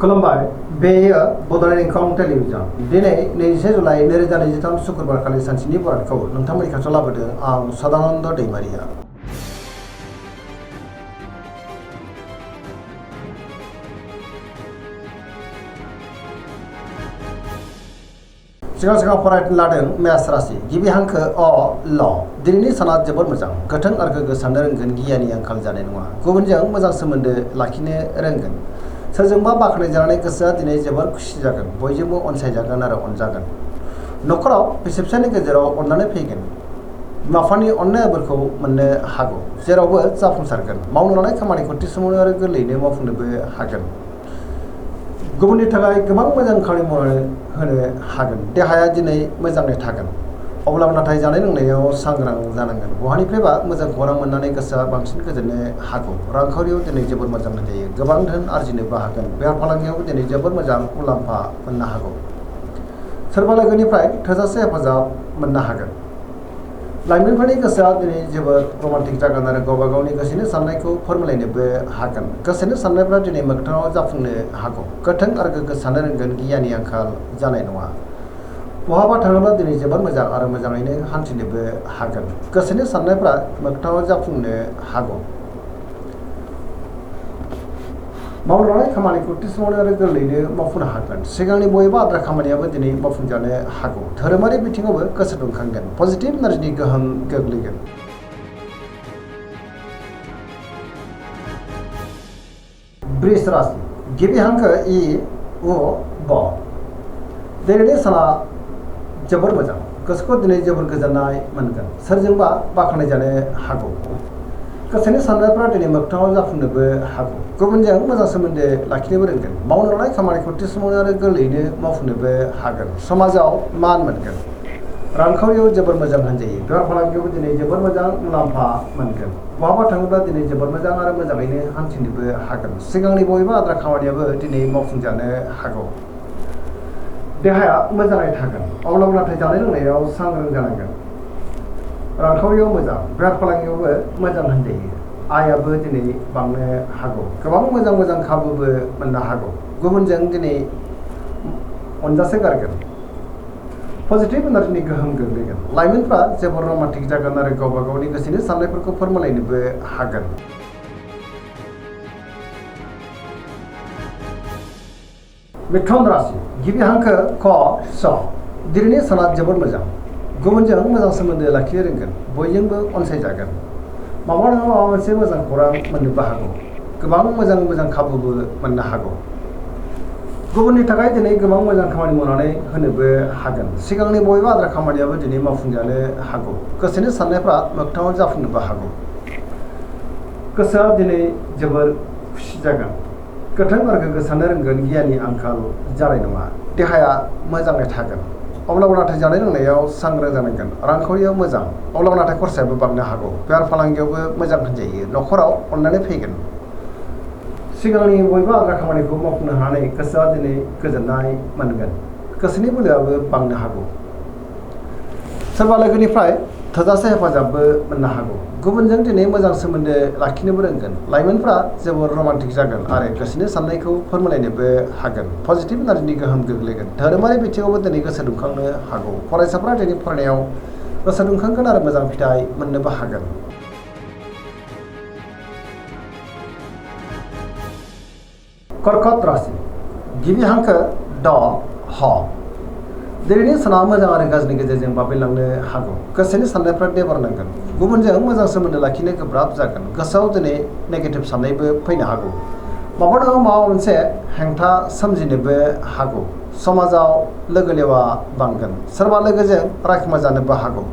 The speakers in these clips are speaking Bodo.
खुलुमबाय बेयो बड'लेण्ड इंखं टेलिभिजन दिनै 21 जुलाइ 2023 शुक्रबार खालि सानसेनि बरादखौ नोंथांमोननि खाथियाव लाबोदों आं सदानन्द दैमारिया। सिगां फरायनो लादों मेष राशि गिबि हांखो अ ल दिनैनि साना जोबोद मोजां गोथों आरो गोग्गो साननो रोंगोन गियाननि आंखाल जानाय नङा गुबुनजों मोजां सोमोन्दो लाखिनो रोंगोन सोरजोंबा बाख्नायजानानै गोसोआ दिनै जोबोर खुसि जागोन बयजोंबो अनसायजागोन आरो अनजागोन न'खराव बिसि फिसायनि गेजेराव अननानै फैगोन बिमा बिफानि अननाय बोरखौ मोननो हागौ जेरावबो जाफुंसारगोन मावनो लानाय खामानिखौ थि समावनो आरो गोरलैयैनो मावफुंनोबो हागोन गुबुननि थाखाय गोबां मोजां खामानि मावनो होनो हागोन देहाया दिनै मोजाङै थागोन अब्लाबो नाथाय जानाय लोंनायाव सांग्रां जानांगोन बहानिफ्रायबा मोजां खौरां मोननानै गोसोआ बांसिन गोजोननो हागौ रांखावरियाव दिनै जोबोद मोजां जायो गोबां धोन आरजिनोबो हागोन बेफार फालांगियाव दिनै जोबोद मोजां मुलाम्फा मोननो हागौ सोरबा लोगोनिफ्राय थोजासे हेफाजाब मोननो हागोन लाइमोनफोरनि गोसोआ दिनै जोबोद रमान्टिक जागोन आरो गावबा गावनि गोसोनि साननायखौ फोरमायलायनोबो हागोन गोसोनि साननायफ्रा दिनै मोगथाङाव जाफुंनो हागौ गोथों आरो गोग्गो साननो रोंगोन गियाननि आंखाल जानाय नङा बहाबा थाङोब्ला दिनै जोबोद मोजां आरो मोजाङैनो हान्थिनोबो हागोन गोसोनि साननायफ्रा मोगथाङाव जाफुंनो हागौ मावनो लानाय खामानिखौ थि समावनो आरो गोरलैयैनो मावफुंनो हागोन सिगांनि बबेबा आद्रा खामानियाबो दिनै मावफुंजानो हागौ धोरोमारि बिथिङावबो गोसो दुंखांगोन पजिटिभ एनार्जिनि गोहोम गोग्लैगोन वृष राशि गिबि हांखो इ उ ब दिनैनि साना जोबोर मोजां गोसोखौ दिनै जोबोर गोजोननाय मोनगोन सोरजोंबा बाख्नायजानो हागौ गोसोनि साननायफ्रा दिनै मोगथाङाव जाफुंनोबो हागौ गुबुनजों मोजां सोमोन्दो लाखिनोबो रोंगोन मावनो लानाय खामानिखौ थि समावनो आरो गोरलैयैनो मावफुंनोबो हागोन समाजाव मान मोनगोन रांखावरियाव जोबोर मोजां होनजायो बेफार फालांगियावबो दिनै जोबोर मोजां मुलाम्फा मोनगोन बहाबा थाङोब्ला दिनै जोबोर मोजां आरो मोजाङैनो हान्थिनोबो हागोन सिगांनि बबेबा आद्रा खामानियाबो दिनै मावफुंजानो हागौ देहाया मोजाङै थागोन अब्लाबो नाथाय जानाय लोंनायाव सांग्रां जानांगोन रांखावरियाव मोजां बेफार फालांगियावबो मोजां होनजायो आयाबो दिनै बांनो हागौ गोबां मोजां खाबुबो मोननो हागौ गुबुनजों दिनै अनजासे गारगोन पजिटिभ एनार्जिनि गोहोम गोग्लैगोन लाइमोनफ्रा जोबोर रमान्टिक जागोन आरो गावबा गावनि गोसोनि साननायफोरखौ फोरमायलायनोबो हागोन मिथुन राशि गिबि हांखो क स दिनैनि साना जोबोर मोजां गुबुनजों मोजां सोमोन्दो लाखिनो रोंगोन बयजोंबो अनसायजागोन माबा नङा माबा मोनसे मोजां खौरां मोननोबो हागौ गोबां मोजां खाबुबो मोननो हागौ गुबुननि थाखाय दिनै गोबां मोजां खामानि मावनानै होनोबो हागोन सिगांनि बबेबा आद्रा खामानियाबो दिनै मावफुंजानो हागौ गोसोनि साननायफ्रा मोगथाङाव जाफुंनोबो हागौ गोसोआ दिनै जोबोर खुसि जागोन गोथों आरो गोग्गो साननो रोंगोन गियाननि आंखाल जानाय नङा देहाया मोजाङै थागोन अब्लाबो नाथाय जानाय लोंनायाव सांग्रां जानांगोन रांखावरियाव मोजां अब्लाबो नाथाय खरसायाबो बांनो हागौ बेफार फालांगियावबो मोजां होनजायो न'खराव अननानै फैगोन सिगांनि बबेबा आद्रा खामानिखौ मावफुंनो हानानै गोसोआ दिनै गोजोननाय मोनगोन गोसोनि बोलोआबो बांनो हागौ सोरबा लोगोनिफ्राय थोजासे हेफाजाबबो मोननो हागौ गुबुनजों दिनै मोजां सोमोन्दो लाखिनोबो रोंगोन लाइमोनफ्रा जोबोर रमान्टिक जागोन आरो गोसोनि साननायखौ फोरमायलायनोबो हागोन पजिटिभ एनार्जिनि गोहोम गोग्लैगोन धोरोमारि बिथिङावबो दिनै गोसो दुंखांनो हागौ फरायसाफ्रा दिनै फरायनायाव गोसो दुंखांगोन आरो मोजां फिथाइ मोननोबो हागोन कर्कट राशि गिबि हांखो ड ह दिनैनि साना मोजां आरो गाज्रिनि गेजेरजों बाबेनलांनो हागौ गोसोनि साननायफ्रा देबारनांगोन गुबुनजों मोजां सोमोन्दो लाखिनो गोब्राब जागोन गोसोआव दिनै नेगेटिभ साननायबो फैनो हागौ माबा नङा माबा मोनसे हेंथा सोमजिनोबो हागौ समाजाव लोगो लेवा बांगोन सोरबा लोगोजों रायखुमा जानोबो हागौ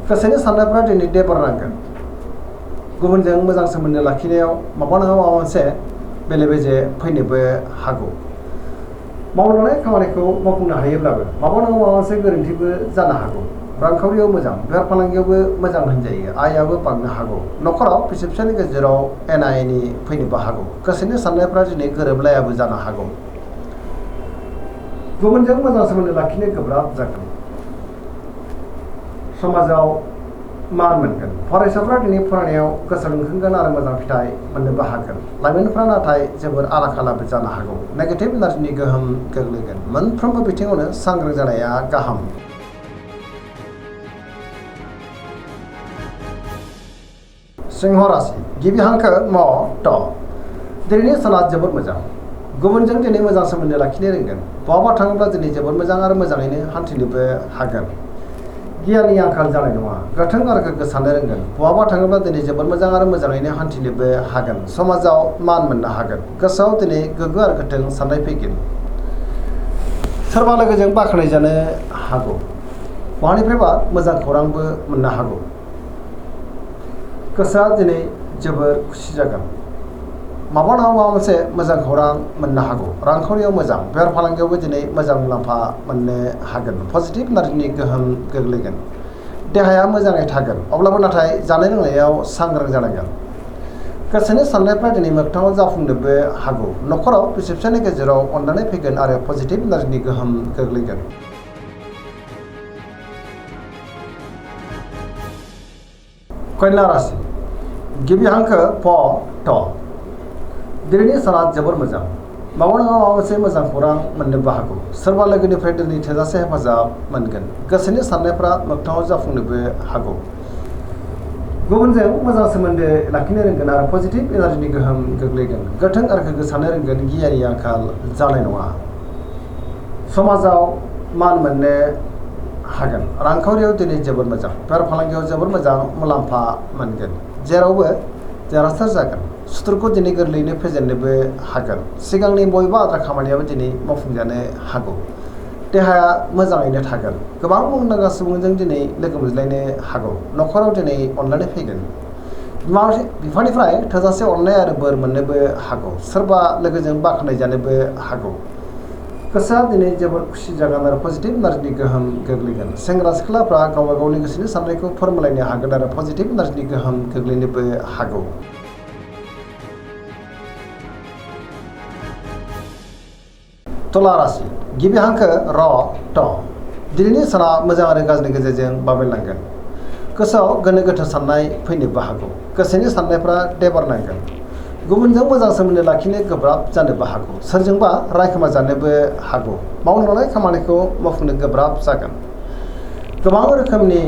गोसोनि साननायफ्रा दिनै देबारनांगोन गुबुनजों मोजां सोमोन्दो लाखिनायाव माबा नङा माबा मोनसे बेले बेजे फैनोबो हागौ मावनो लानाय खामानिखौ मावफुंनो हायोब्लाबो माबा नङा माबा मोनसे गोरोन्थिबो जानो हागौ रांखावरियाव मोजां बेफार फालांगियावबो मोजां होनजायो आयाबो बांनो हागौ न'खराव बिसि फिसायनि गेजेराव एना एनि फैनोबो हागौ गोसोनि साननायफ्रा दिनै गोरोबलायाबो जानो हागौ गुबुनजों मोजां सोमोन्दो लाखिनो गोब्राब जागोन समाजाव मान मोनगोन फरायसाफ्रा दिनै फरायनायाव गोसो दुंखांगोन आरो मोजां फिथाइ मोननोबो हागोन लाइमोनफ्रा नाथाय जोबोर आला खालाबो जानो हागौ नेगेटिभ एनार्जिनि गोहोम गोग्लैगोन मोनफ्रोमबो बिथिङावनो सांग्रां जानाया गाहाम सिंह राशि गिबि हांखो म ट दिनैनि साना जोबोर मोजां गुबुनजों दिनै मोजां सोमोन्दो लाखिनो रोंगोन बहाबा थाङोब्ला दिनै जोबोर मोजां आरो मोजाङैनो हान्थिनोबो हागोन गियाननि आंखाल जानाय नङा गोथों आरो गोग्गो साननो रोंगोन बहाबा थाङोब्ला दिनै जोबोर मोजां आरो मोजाङैनो हान्थिनोबो हागोन समाजाव मान मोननो हागोन गोसोआव दिनै गोग्गो आरो गोथों साननाय फैगोन सोरबा लोगोजों बाख्नाय जानो हागौ बहानिफ्रायबा मोजां खौरांबो मोननो हागौ गोसोआ दिनै जोबोर खुसि जागोन माबा नङा माबा मोनसे मोजां खौरां मोननो हागौ रांखावरियाव मोजां बेफार फालांगियावबो दिनै मोजां मुलाम्फा मोननो हागोन पजिटिभ एनार्जिनि गोहोम गोग्लैगोन देहाया मोजाङै थागोन अब्लाबो नाथाय जानाय लोंनायाव सांग्रां जानांगोन गोसोनि साननायफ्रा दिनै मोगथाङाव जाफुंनोबो हागौ न'खराव बिसि फिसायनि गेजेराव अनलायनाय फैगोन आरो पजिटिभ एनार्जिनि गोहोम गोग्लैगोन कन्या राशि गिबि हांखो प ट दिनैनि साना जोबोर मोजां माबा नङा माबा मोनसे मोजां खौरां मोननोबो हागौ सोरबा लोगोनिफ्राय दिनै थोजासे हेफाजाब मोनगोन गोसोनि साननायफ्रा मोगथाङाव जाफुंनोबो हागौ गुबुनजों मोजां सोमोन्दो लाखिनो रोंगोन आरो पजिटिभ एनार्जिनि गोहोम गोग्लैगोन गोथों आरो गोग्गो साननो रोंगोन गियाननि आंखाल जानाय नङा समाजाव मान मोननो हागोन रांखावरियाव दिनै जोबोर मोजां बेफार फालांगियाव जोबोर मोजां मुलाम्फा मोनगोन जेरावबो देरहासार जागोन सुथुरखौ दिनै गोरलैयैनो फेजेननोबो हागोन सिगांनि बबेबा आद्रा खामानियाबो दिनै मावफुंजानो हागौ देहाया मोजाङैनो थागोन गोबां मुंदांखा सुबुंजों दिनै लोगो मोनज्लायनो हागौ न'खराव दिनै अनलायनाय फैगोन बिमा बिफानिफ्राय थोजासे अननाय आरो बोर मोननोबो हागौ सोरबा लोगोजों बाख्नाय जानोबो हागौ गोसोआ दिनै जोबोर खुसि जागोन आरो पजिटिभ एनार्जिनि गोहोम गोग्लैगोन सेंग्रा सिख्लाफ्रा गावबा गावनि गोसोनि साननायखौ फोरमायलायनो हागोन आरो पजिटिभ एनार्जिनि गोहोम गोग्लैनोबो हागौ तुला राशि गिबि हांखो र ट दिनैनि साना मोजां आरो गाज्रिनि गेजेरजों बाबेनलांगोन गोसोआव गोनो गोथो साननाय फैनोबो हागौ गोसोनि साननायफ्रा देबारनांगोन गुबुनजों मोजां सोमोन्दो लाखिनो गोब्राब जानोबो हागौ सोरजोंबा रायखोमा जानोबो हागौ मावनो लानाय खामानिखौ मावफुंनो गोब्राब जागोन गोबां रोखोमनि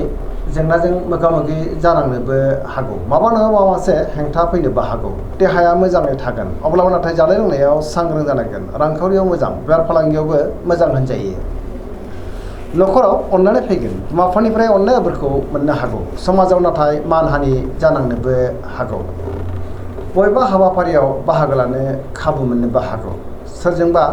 जेंनाजों मोगा मोगि जानांनोबो हागौ माबा नङा माबा मोनसे हेंथा फैनोबो हागौ देहाया मोजाङै थागोन अब्लाबो नाथाय जानाय लोंनायाव सांग्रां जानांगोन रांखावरियाव मोजां बेफार फालांगियावबो मोजां होनजायो न'खराव अननानै फैगोन बिमा बिफानिफ्राय अननाय बोरखौ मोननो हागौ समाजाव नाथाय मानहानि जानांनोबो हागौ बबेबा हाबाफारियाव बाहागो लानो खाबु मोननोबो हागौ सोरजोंबा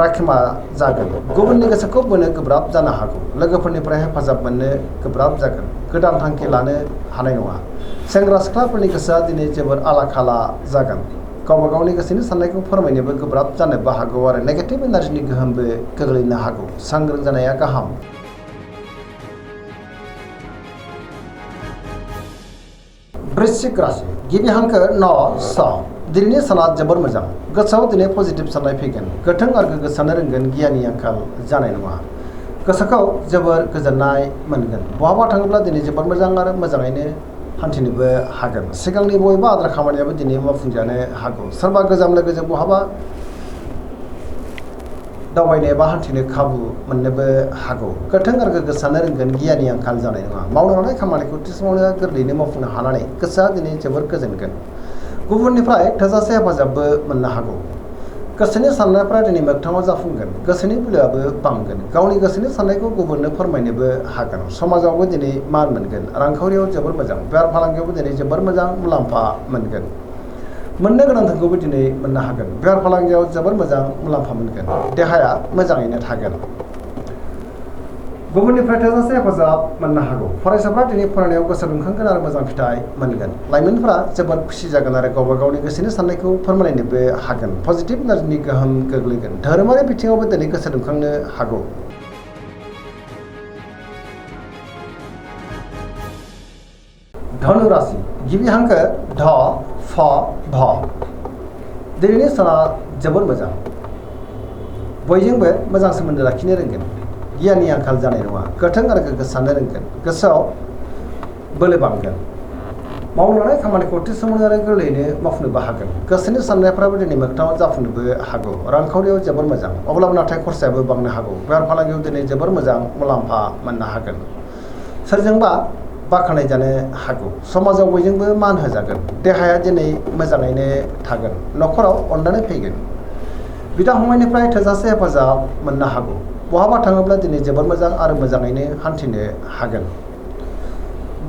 रायखोमा जागोन गुबुननि गोसोखौ बोनो गोब्राब जानो हागौ लोगोफोरनिफ्राय हेफाजाब मोननो गोब्राब जागोन गोदान थांखि लानो हानाय नङा सेंग्रा सिख्लाफोरनि गोसोआ दिनै जोबोर आला खाला जागोन गावबा गावनि गोसोनि साननायखौ फोरमायनोबो गोब्राब जानोबो हागौ आरो नेगेटिभ एनार्जिनि गोहोमबो गोग्लैनो हागौ सांग्रां जानाया गाहाम वृश्चिक राशि गिबि हांखो न स दिनैनि साना जोबोर मोजां गोसोआव दिनै पजिटिभ साननाय फैगोन गोथों आरो गोग्गो साननो रोंगोन गियाननि आंखाल जानाय नङा गोसोखौ जोबोर गोजोननाय मोनगोन बहाबा थाङोब्ला दिनै जोबोर मोजां आरो मोजाङैनो हान्थिनोबो हागोन सिगांनि बबेबा आद्रा खामानियाबो दिनै मावफुंजानो हागौ सोरबा गोजाम लोगोजों बहाबा दावबायनो एबा हान्थिनो खाबु मोननोबो हागौ गोथों आरो गोग्गो साननो रोंगोन गियाननि आंखाल जानाय नङा मावनो लानाय खामानिखौ थि समावनो गोरलैयैनो मावफुंनो हानानै गोसोआ दिनै जोबोर गोजोनगोन गुबुननिफ्राय थोजासे हेफाजाबबो मोननो हागौ गोसोनि साननायफ्रा दिनै मोगथाङाव जाफुंगोन गोसोनि बोलोआबो बांगोन गावनि गोसोनि साननायखौ गुबुननो फोरमायनोबो हागोन समाजावबो दिनै मान मोनगोन रांखावरियाव जोबोर मोजां बेफार फालांगियावबो दिनै जोबोर मोजां मुलाम्फा मोनगोन मोननो गोनां धोनखौबो दिनै मोननो हागोन बेफार फालांगियाव जोबोर मोजां मुलाम्फा मोनगोन देहाया मोजाङैनो थागोन गुबुननिफ्राय थोजासे हेफाजाब मोननो हागौ फरायसाफ्रा दिनै फरायनायाव गोसो दुंखांगोन आरो मोजां फिथाइ मोनगोन लाइमोनफ्रा जोबोर खुसि जागोन आरो गावबा गावनि गोसोनि साननायखौ फोरमायलायनोबो हागोन पजिटिभ एनार्जिनि गोहोम गोग्लैगोन धोरोमारि बिथिङावबो दिनै गोसो दुंखांनो हागौ धनु राशि गिबि हांखो ध फ भ दिनैनि साना जोबोर मोजां बयजोंबो मोजां सोमोन्दो लाखिनो रोंगोन गियाननि आंखाल जानाय नङा गोथों आरो गोग्गो साननो रोंगोन गोसोआव बोलो बांगोन मावनो लानाय खामानिखौ थि समावनो आरो गोरलैयैनो मावफुंनोबो हागोन गोसोनि साननायफ्राबो दिनै मोगथाङाव जाफुंनोबो हागौ रांखावरियाव जोबोर मोजां अब्लाबो नाथाय खरसायाबो बांनो हागौ बेफार फालांगियाव दिनै जोबोर मोजां मुलाम्फा मोननो हागोन सोरजोंबा बाख्नाय जानो हागौ समाजाव बयजोंबो मान होजागोन देहाया दिनै मोजाङैनो थागोन न'खराव अननानै फैगोन बिदा फंबायनिफ्राय थोजासे हेफाजाब मोननो हागौ बहाबा थाङोब्ला दिनै जोबोर मोजां आरो मोजाङैनो हान्थिनो हागोन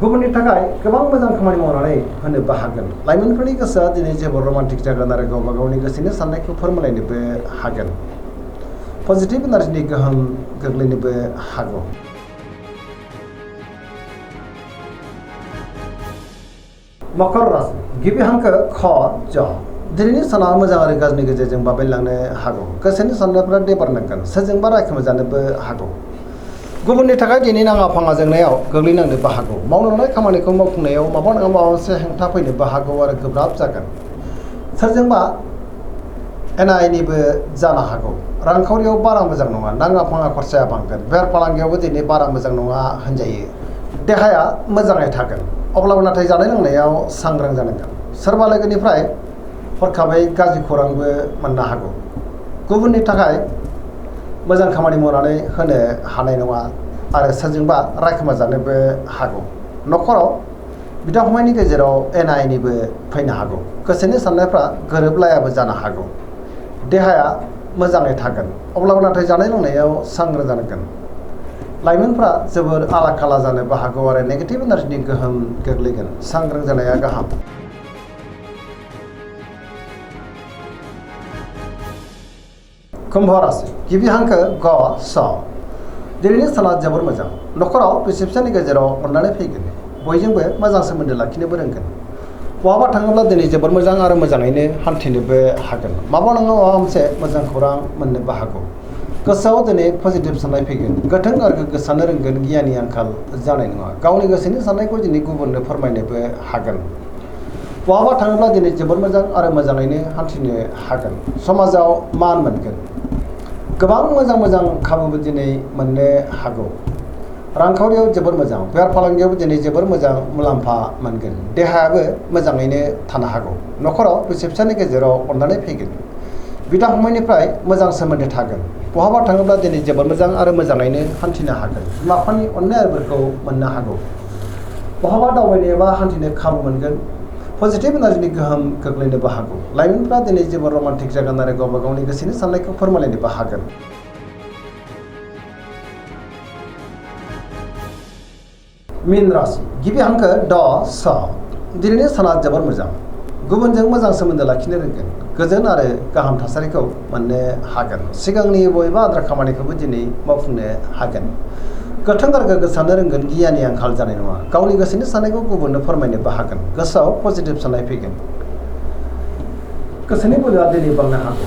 गुबुननि थाखाय गोबां मोजां खामानि मावनानै होनोबो हागोन लाइमोनफोरनि गोसोआ दिनै जोबोर रमान्टिक जागोन आरो गावबा गावनि गोसोनि साननायखौ फोरमायलायनोबो हागोन पजिटिभ एनार्जिनि गोहोम गोग्लैनोबो हागौ मकर राशि गिबि हांखो ख ज दिनैनि साना मोजां आरो गाज्रिनि गेजेरजों बाबेनलांनो हागौ गोसोनि साननायफोरा देबारनांगोन सोरजोंबा रायखोमाजानोबो हागौ गुबुननि थाखाय दिनै नाङा फाङा जेंनायाव गोग्लैनांनोबो हागौ मावनो लानाय खामानिखौ मावफुंनायाव माबा नङा माबा मोनसे हेंथा फैनोबो हागौ आरो गोब्राब जागोन सोरजोंबा एना एनिबो जानो हागौ रांखावरियाव बारा मोजां नङा नाङा फाङा खरसाया बांगोन बेफार फालांगियावबो दिनै बारा मोजां नङा होनजायो देहाया मोजाङै थागोन अब्लाबो नाथाय जानाय लोंनायाव सांग्रां जानांगोन सोरबा लोगोनिफ्राय हरखाबै गाज्रि खौरांबो मोननो हागौ गुबुननि थाखाय मोजां खामानि मावनानै होनो हानाय नङा आरो सोरजोंबा रायखोमाजानोबो हागौ न'खराव बिदा फंबायनि गेजेराव एना एनिबो फैनो हागौ गोसोनि साननायफ्रा गोरोबलायाबो जानो हागौ देहाया मोजाङै थागोन अब्लाबो नाथाय जानाय लोंनायाव सांग्रां जानांगोन लाइमोनफ्रा जोबोर आला खाला जानोबो हागौ आरो नेगेटिभ एनार्जिनि गोहोम गोग्लैगोन सांग्रां जानाया गाहाम कुम्भ राशि गिबि हांखो ग स दिनैनि साना जोबोर मोजां न'खराव बिसि फिसानि गेजेराव अननानै फैगोन बयजोंबो मोजां सोमोन्दो लाखिनोबो रोंगोन बहाबा थाङोब्ला दिनै जोबोर मोजां आरो मोजाङैनो हान्थिनोबो हागोन माबा नङा माबा मोनसे मोजां खौरां मोननोबो हागौ गोसोआव दिनै पजिटिभ साननाय फैगोन गोथों आरो गोग्गो साननो रोंगोन गियाननि आंखाल जानाय नङा गावनि गोसोनि साननायखौ दिनै गुबुननो फोरमायनोबो हागोन बहाबा थाङोब्ला दिनै जोबोर मोजां आरो मोजाङैनो हान्थिनो हागोन समाजाव मान मोनगोन गोबां मोजां मोजां खाबुबो दिनै मोननो हागौ रांखावरियाव जोबोर मोजां बेफार फालांगियावबो दिनै जोबोर मोजां मुलाम्फा मोनगोन देहायाबो मोजाङैनो थानो हागौ न'खराव बिसि फिसानि गेजेराव अननानै फैगोन बिदा फंबायनिफ्राय मोजां सोमोन्दो थागोन बहाबा थाङोब्ला दिनै जोबोर मोजां आरो मोजाङैनो हान्थिनो हागोन बिमा बिफानि अननाय आरिफोरखौ मोननो हागौ बहाबा दावबायनो एबा हान्थिनो खाबु मोनगोन पजिटिभ एनार्जिनि गोहोम गोग्लैनोबो हागौ लाइमोनफ्रा दिनै जोबोर रमान्टिक जागोन आरो गावबा गावनि गोसोनि साननायखौ फोरमायलायनोबो हागोन मीन राशि गिबि हांखो ड स दिनैनि साना जोबोर मोजां गुबुनजों मोजां सोमोन्दो लाखिनो रोंगोन गोजोन आरो गाहाम थासारिखौ मोननो हागोन सिगांनि बबेबा आद्रा खामानिखौबो दिनै मावफुंनो हागोन गोथों आरो गोग्गो साननो रोंगोन गियाननि आंखाल जानाय नङा गावनि गोसोनि साननायखौ गुबुननो फोरमायनोबो हागोन गोसोआव पजिटिभ साननाय फैगोन गोसोनि बोलोआ दिनै बांनो हागौ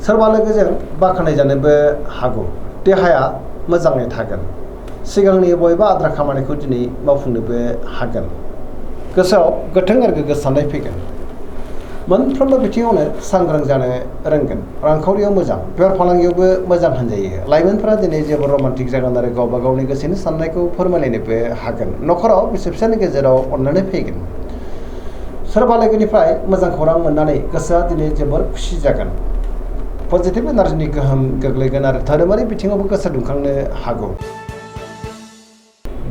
सोरबा लोगोजों बाख्नाय जानोबो हागौ देहाया मोजाङै थागोन सिगांनि बबेबा आद्रा खामानिखौ दिनै मावफुंनोबो हागोन गोसोआव गोथों आरो गोग्गो साननाय फैगोन मोनफ्रोमबो बिथिङावनो सांग्रां जानो रोंगोन रांखावरियाव मोजां बेफार फालांगियावबो मोजां होनजायो लाइमोनफोरा दिनै जोबोर रमान्टिक जागोन आरो गावबा गावनि गोसोनि साननायखौ फोरमायलायनोबो हागोन न'खराव बिसि फिसानि गेजेराव अननानै फैगोन सोरबा लोगोनिफ्राय मोजां खौरां मोननानै गोसोआ दिनै जोबोर खुसि जागोन पजिटिभ एनार्जिनि गोहोम गोग्लैगोन आरो धोरोमारि बिथिङावबो गोसो दुंखांनो हागौ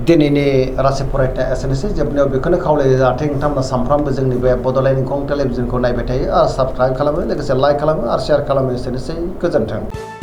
दिनैनि राशि फरायनाया एसेनोसै जोबनायाव बेखौनो खावलायो जाहाथे नोंथांमोना सानफ्रामबो जोंनि बे बड'लेण्ड इंखं टेलिभिजनखौ नायबाय थायो आरो साबस्क्राइब खालामो लोगोसे लाइक खालामो आरो शेयार खालामो एसेनोसै गोजोन्थों।